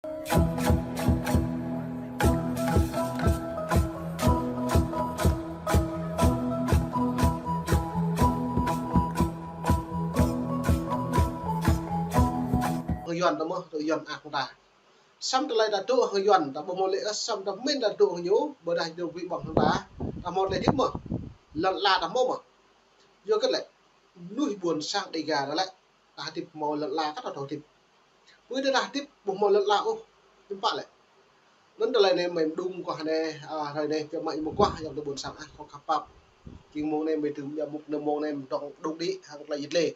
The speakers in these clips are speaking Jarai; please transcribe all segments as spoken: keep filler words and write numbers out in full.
Hăng Yuan ta mơ̆, tơ Yuan ak ta. Samơ̆ tơlơi ta dŏ hăng Yuan, ta ƀu hmâo lĕ, samơ̆ ta pơmĭn ta dŏ hăng ñu, ƀôdah ñu ƀu ƀơ̆ng hăng ta, ta hmâo tơlơi hơdip mơ̆, lŏn ala ta hmâo mơ̆. Yua kơ lĕ, mơnuih ƀôn sang Dêga ta lĕ, ta hơdip hmâo lŏn ala kơ ta thâo hơdip. Ƀơi ta hơdip ƀu hmâo lŏn ala ôh, hiư̆m pă lĕ. Anŭn tơlơi anai mơi mơđung kơ anai, a, hrơi anai, pioh mă ñu mơguah, yua kơ ƀôn sang ah, kơ khăp pap. Jing mông anai mơi tŭ, yua mông anai mông anai mơdŏng đŭk đĭ, hăng tơlơi yit lĕ.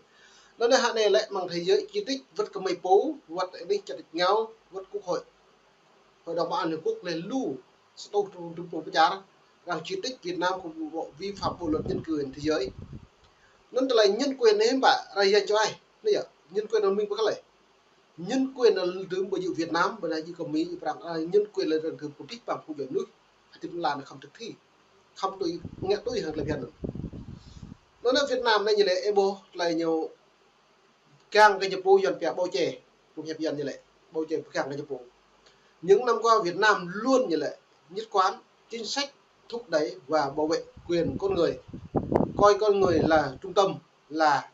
Anŭn anai hă anai lĕ, mơ̆ng thế giới chỉ trích, wơ̆t kơ mơi pô, wơ̆t anih chỉ trích ngao, wơ̆t quốc hội. Hội đồng Bảo an Liên Hợp Quốc lĕ lu, sa rơtuh tơjuh pluh pơčar, arăng chỉ trích Việt Nam kơ ƀu, ƀu vi phạm bộ luật nhân quyền thế giới. Anŭn tơlơi nhân quyền anai hiư̆m pă, arăng yua čuai, anai yơh, nhân quyền anŭn mĭn pơkă lĕ. Nhân quyền anŭn tơm ƀu djơ̆ Việt Nam, ƀôdah djơ̆ kơ Mi, Prăng, a, nhân quyền lĕ arăng tơm pơpĭ păng phung djuai mơnuih, hơdip lăn anai khŏm thực thi, khŏm tui, ngă tui hăng tơlơi phiăn anŭn. Anŭn anai Việt Nam anai ñu lĕ ơ ƀôh tơlơi ñu pơgang kơ ñu pô Yuan pia bao che, phung hiăp Yuan ñu lĕ, bao che pơgang kơ ñu pô. Những năm qua Việt Nam luôn ñu lĕ nhất quán chính sách thúc đẩy và bảo vệ quyền con người, coi con người là trung tâm, là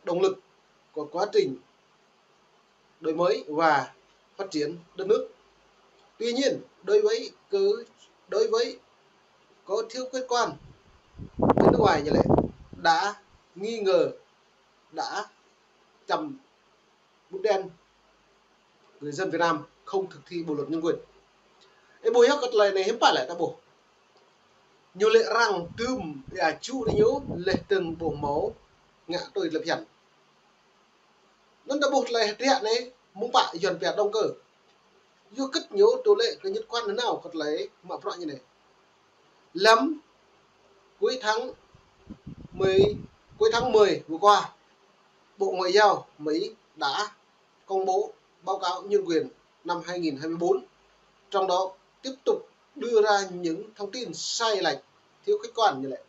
động lực của quá trình đổi mới và phát triển đất nước. Tuy nhiên, đối với cơ, đối với có thiếu khách quan, bên nước ngoài như lệ đã nghi ngờ, đã châm bút đen người dân Việt Nam không thực thi bộ luật nhân quyền. Ơ ƀôh yơh kơ tơlơi anai hiư̆m pă lĕ ta ƀôh. Ñu lĕ arăng tơm ia ču đi ñu lĕ tơng ƀôh hmâo ngă tui tơlơi phiăn. Anŭn ta ƀuh tơlơi hơdră anai, mơ̆ng pă Yuan pia động cơ. Yua kơ ñu tŭ lĕ kơ nhất quán nanao kơ tơlơi mă bruă ñu anai. Lăm cuối tháng mười, cuối tháng mười vừa qua, Bộ Ngoại giao Mỹ đã công bố báo cáo nhân quyền năm hai nghìn hai mươi bốn, trong đó tiếp tục đưa ra những thông tin sai lệch, thiếu khách quan như lệ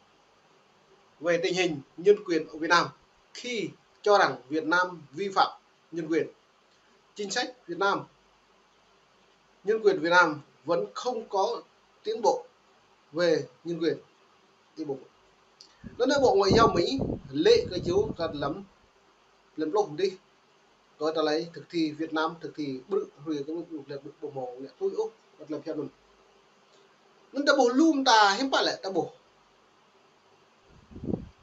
về tình hình nhân quyền ở Việt Nam khi cho rằng Việt Nam vi phạm nhân quyền. Chính sách Việt Nam, nhân quyền Việt Nam vẫn không có tiến bộ về nhân quyền. Đi bộ. Đó là Bộ Ngoại giao Mỹ lĕ kơ ñu kơ lăm, lăm pluh đi. Kơ tơlơi thực thi Việt Nam, thực thi ƀrư̆ hrui kơ ñu lĕ ƀrư̆ ƀu hmâo ngă tui ôh, kơ tơlơi phiăn anŭn. Anŭn ta ƀuh lŏm ta hiư̆m pă lĕ ta ƀuh.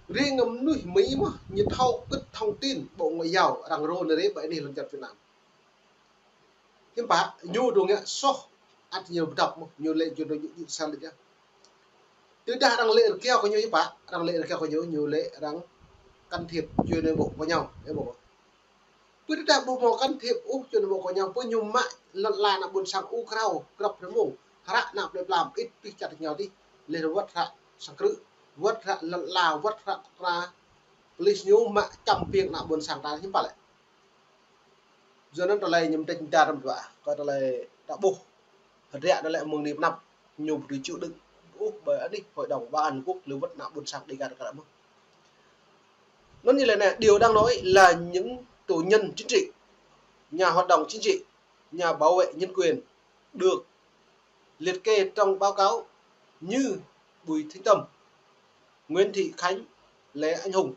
Riêng mơnuih Mi mơ̆, ñu thâo kơ thông tin Bộ Ngoại giao arăng rô anai rai ƀơi anih lŏn čar Việt Nam. Hiư̆m pă, ñu dŏ ngă soh, ăt ñu pơdŏp mơ̆, ñu lĕ ñu dŏ ñu, ñu sal lĕ. Tơdah arăng lĕ rơkiao kơ ñu hiư̆m pă, arăng lĕ rơkiao kơ ñu, ñu lĕ arăng can thiệp chuyện nội bộ của nhau, ơ ƀôh. Pơ tơdah ƀu hmâo can thiệp ôh chuyện nội bộ của nhau, pơ ñu mă lŏn ala ană ƀôn sang ur krao, krăp rơmông, hră ană plơi pla, ĭt pĭ čăt ñu tih, lĕ wơ̆t hră sang krư̆, wơ̆t hră lŏn ala, wơ̆t hră tơkra, pơlis ñu mă čăm piêng ană ƀôn sang ta hiư̆m pă lĕ. Yua anŭn tơlơi ñu mơdrĕč mơda răm dua, kơ tơlơi ta ƀuh. Hơdră tơlơi mơ̆ng anai pơ anăp, ñu ƀu dưi chịu đựng ôh ƀơi anih Hội đồng Bảo an Liên Hợp Quốc lĕ wơ̆t ană ƀôn sang Dêgar kơ mơ̆. Anŭn ñu lĕ anai, điều đáng nói là những tù nhân chính trị, nhà hoạt động chính trị, nhà bảo vệ nhân quyền được liệt kê trong báo cáo như Bùi Thanh Tâm, Nguyễn Thị Khánh, Lê Anh Hùng.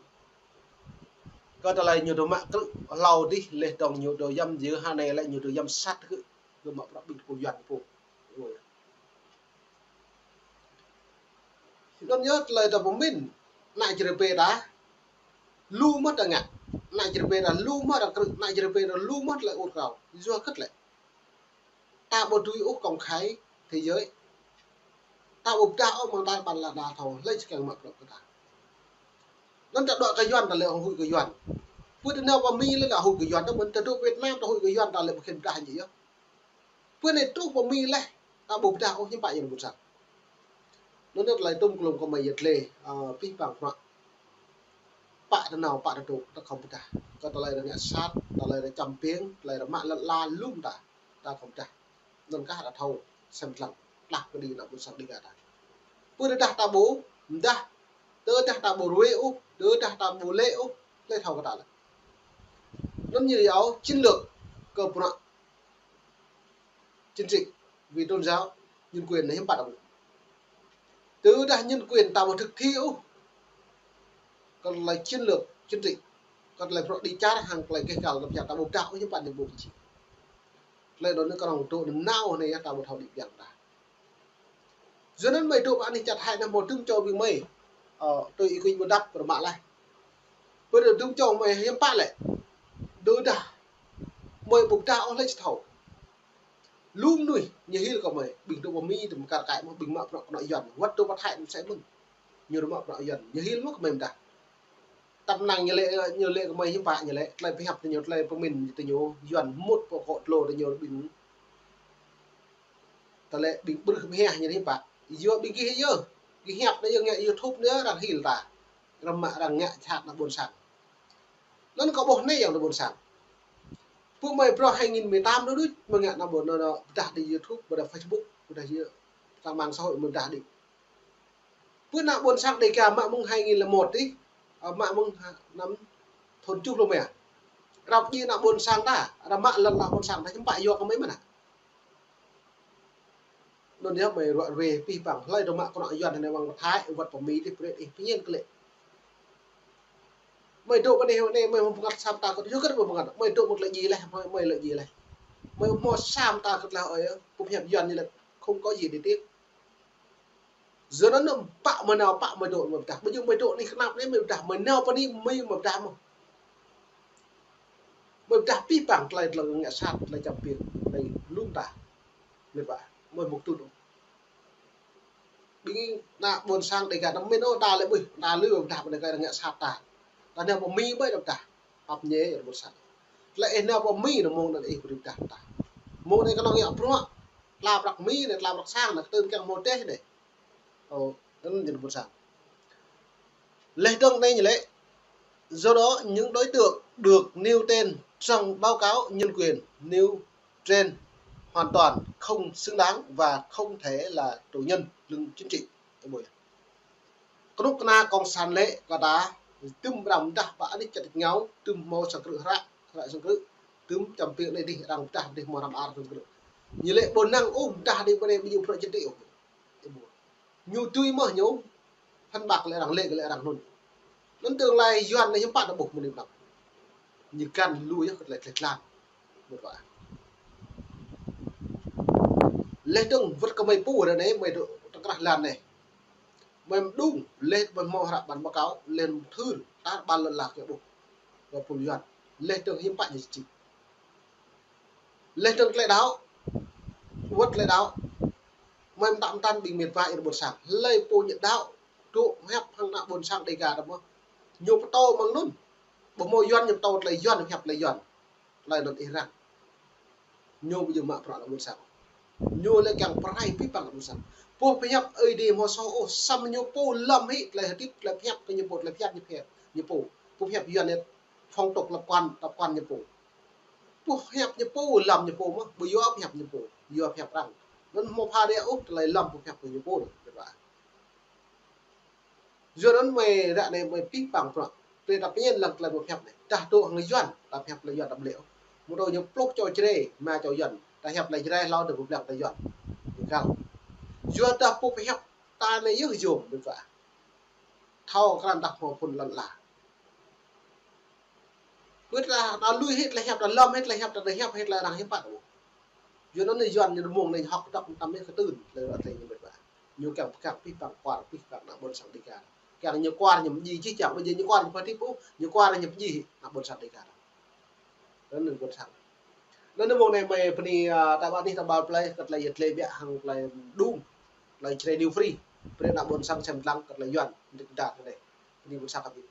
Kơ tơlơi ñu dŏ mă krư̆ hlâo dih lĕ dŏng ñu dŏ yăm jơ hơnai lĕ ñu dŏ yăm sat kơ, kơ mă prăp ƀing kơ Yuan pô. Anŭn yơh tơlơi ta pơmĭn, ană Jrai pê ta, lu mơ̆ ta ngă, ană Jrai pê ta lu mơ̆ ta krư̆, ană Jrai pê ta lu mơ̆ tơlơi ur krao, yua kơ tơlơi. Ta ƀu tui ôh công khai thế giới. Ta ƀu pơdah ôh mơ̆ng ta ƀăn lă đa thâo, hlơi či kiăng mă bruă kơ ta. Anŭn ta dŏ kơ Yuan ta lĕ hăng huĭ kơ Yuan. Pơ tơ nao pơ Mi lĕ ta huĭ kơ Yuan, ta mơ̆n ta dŏ Việt Nam ta huĭ kơ Yuan ta lĕ ƀu khĭn pơdah ñu yơh. Pơ anai truh pơ Mi lĕ, ta ƀu pơdah ôh hiư̆m pă yơh ƀôn sang. Anŭn tơlơi tŭm klum kơ mơi yơh lĕ, a, pĭ păng prăk. Pă tơ nao, pă tơ dŏ, ta khŏm pơdah. Kơ tơlơi ră ngă sat, tơlơi ră čăm piêng, tơlơi ră mă lŏn ala lŏm ta, ta khŏm pơdah. Anŭn kah ta thâo sem lăng, tlah kơ đĭ ană ƀôn sang Dêgar ta. Pơ tơdah ta ƀu, mơdah, tơdah ta ƀu ruai ôh, tơdah ta ƀu lĕ ôh, hlơi thâo kơ ta lĕ. Anŭn ñu yua chiến lược kơ prăk chính trị, vì tôn giáo, nhân quyền anai hiư̆m pă ta ƀuh. Tơdah nhân quyền ta ƀu thực thi ôh, kơ tơlơi chiến lược chính trị, kơ tơlơi bruă đĭ čar hăng tơlơi keh kăl ta ƀu pơčah ôh, hiư̆m pă anai ƀuh či. Tơlơi anŭn kơnơ̆ng tŭ nao anai yơh ta ƀu thâo đĭ biă ta. Yua anŭn mơi dŏ pơ anih čar Thái anai hmâo dŭm čô ƀing mơi, ơ, tui ih kuč ƀu dăp pơrơmă laih. Pơ dŭm čô mơi hiư̆m pă lĕ. Tơdah mơi ƀu pơdah ôh lĕ či thâo. Lu mơnuih ñu hil kơ mơi, ƀing dŏ pơ Mi tơm kar kaĭ mơ̆ ƀing mă bruă kơnuk kơna Yuan, wơ̆t dŏ pơ Thái anŭn sĕ mơ̆n. Ñu mă bruă Yuan, ñu hil mơ̆ kơ mơi pơdah. Tăm năng ñu lĕ, ñu lĕ kơ mơi hiư̆m pă ñu lĕ, tơlơi pơhiăp tơ ñu, tơlơi pơmĭn tơ ñu, Yuan mŭt pơ akŏ tlô tơ ñu ƀing. Tơlơi ƀing brưh mơhiăh ñu hiư̆m pă. Yua ƀing gih yơh, gih hiăp anai yơh ngă YouTube anai arăng hil ta. Arăng mă arăng ngă jhat ană ƀôn sang. Anŭn kâo ƀuh anai yơh ană ƀôn sang. Pơ mơi bruă hai nghìn mười tám đôč đôč, mơi ngă ană ƀôn, ană, ană, pơdah đĭ YouTube, pơdah Facebook, pơdah yơh, trang mạng xã hội mơi pơdah đĭ. Pơ ană ƀôn sang Đêga mă mơ̆ng hai nghìn lẻ một đih, ơ, mă mơ̆ng ha-, năm thun tơjuh pluh rơma. Rap djai ană ƀôn sang ta, rap mă lŏn ană ƀôn sang ta, hiư̆m pă yua kơ mơi mơ̆n hă? Anŭn yơh mơi ruă ruê pih păng, hlơi dŏ mă kơnuk kơna Yuan anai wơ̆t pơ Thái, wơ̆t pơ Mi đih, brơi ih pơñen kơ lĕ. Mơi dŏ pơ anai, anai mơi hmâo bơngăt sa mơta kơ, yua kơ mơi bơngăt, mơi dŏ mơ̆ng tơlơi djai laih, mơi, mơi tơlơi djai laih. Mơi hmâo sa mơta kơ tơlơi ơi, pơhiăp Yuan ñu lĕ, không có gì để tiếc. Yua anŭn pă mơi nao pă mơi dŏ mơi pơdah. Ƀu djơ̆ mơi dŏ anih kơnap anai mơi pơdah, mơi nao pơ anai mơi, mơi pơdah mơ̆n. Mơi pơdah pih păng tơlơi, tơlơi ngă sat, tơlơi čăm biêng, tơlơi lŏn ta. Mơi pă, mơi mŭk tŭ. Ƀing ană ƀôn sang Đêga ta mĭn ôh, ta lĕ ƀuh, ta lui pơdah pơ Đêga ngă sat ta. Ta nao pơ Mi ƀơi ta pơdah. Pap ñe yơh ƀôn sang. Tơlơi ih nao pơ Mi anŭn mơ̆ng anŭn ih brơi pơdah ta. Mơ̆ng anai kơnơ̆ng ngă bruă. Tla prăk Mi anai, tla prăk sang anai, kơtưn kiăng hmâo teh anai. Ơ, anŭn jing ƀôn sang. Laih dơ̆ng anai ñu lĕ, do đó những đối tượng được nêu tên trong báo cáo nhân quyền nêu trên hoàn toàn không xứng đáng và không thể là tù nhân lương chính trị. Kơnuk kơna cộng sản lĕ kơ ta, tơm arăng pơdah pơ anih čar tač rơngiao, tơm hmâo sang krư̆ hră, hră sang krư̆, tơm čăm biêng anai đih arăng pơdah đih hmâo hră mơar sang krư̆. Ñu lĕ ƀu năng ôh pơdah đih pơ anai ƀu djơ̆ bruă chính trị ôh. Ñu tui mơ̆ ñu, phản bác lĕ arăng, lĕ lĕ arăng anŭn. Anŭn tương lai Yuan anai hiư̆m pă ta ƀuh mơ̆ng anai pơnăp. Ñu găn lu yơh kơ tơlơi tlaih tlan. Mơ̆ pă. Laih dơ̆ng wơ̆t kơ mơi pô ră anai, mơi dŏ tơkrah lan anai. Mơi mơđung, laih mơi hmâo hră bản báo cáo, laih mơ̆ thưr, tar ƀar lŏn ala kiăng ƀuh. Wơ̆t pô Yuan. Laih dơ̆ng hiư̆m pă ñu či. Laih dơ̆ng tơlơi đaŏ, wơ̆t tơlơi đaŏ. Mơi mơtam mơtam ƀing met wa ih ƀôn sang. Hlơi pô ñu đaŏ, dŏ pơhiăp hăng ană ƀôn sang Đêga ta mơ̆. Ñu pơtô mơ̆ng anŭn. Ƀu hmâo Yuan ñu pơtô tơlơi Yuan, pơhiăp tơlơi Yuan. Tơlơi anŭn ih răng. Ñu ƀu djơ̆ mă bruă ană ƀôn sang. Ñu lĕ kiăng pơrai pih păng ană ƀôn sang. Pô pơhiăp Ơi Adai hmâo soh ôh, samơ̆ ñu pô lŏm hĭ tơlơi hơdip, tơlơi pơhiăp kơ ñu pô, tơlơi pơhiăp ñu pô, ñu pô. Pô pơhiăp Yuan anai, phong tục tập quán, tập quán ñu pô. Pô pơhiăp ñu pô, lŏm ñu pô mơ̆, ƀu yua pơhiăp ñu pô, yua pơhiăp arăng. Anŭn hmâo pha đe ôh tơlơi lŏm pô pơhiăp kơ ñu pô anai, met wa. Yua anŭn mơi ră anai mơi pih păng bruă. Brơi ta pơñen lăng tơlơi pơhiăp anai. Tơdah dŏ hăng Yuan, ta pơhiăp tơlơi Yuan ta ƀu lĕ ôh. Mơ̆ dŏ ñu pluh čô Jrai, rơma čô Yuan. Ta pơhiăp tơlơi Jrai hlâo ta ƀu pơhiăp tơlơi Yuan. Găl. Yua dah pô pơhiăp ta anai yơh yôm, met wa. Thâo krăn dah hmâo phŭn lŏn ala. Ƀu ta, ta lui hĭ tơlơi hiăp, ta lŏm hĭ tơlơi hiăp, ta, ta hiăp hĭ tơlơi arăng hiư̆m pă ta ƀuh. Yua anŭn anai Yuan ñu mơ̆ng anai hŏk dŏ tơm anai kơtưn, tơlơi ruă tơlơi ñu met wa. Ñu kiăng pơgang pih păng kwar, pih păng ană ƀôn sang Đêga. Kiăng ñu kwar ñu mơdjai jih jang, ƀu djơ̆ ñu kwar ñu pơtip ôh, ñu kwar ñu mơdjai hĭ ană ƀôn sang Đêga. Anŭn anai ƀôn sang. Anŭn anai mơ̆ng anai mơi bơni, ơ, ta ƀă anih ta ƀă plơi, kơ tơlơi yet lĕ biă hăng tơlơi mơđung, tơlơi Jrai New Free. Brơi ană ƀôn sang sem lăng kơ tơlơi Yuan, dik dak anai. Bơni ƀôn sang kơ ƀing.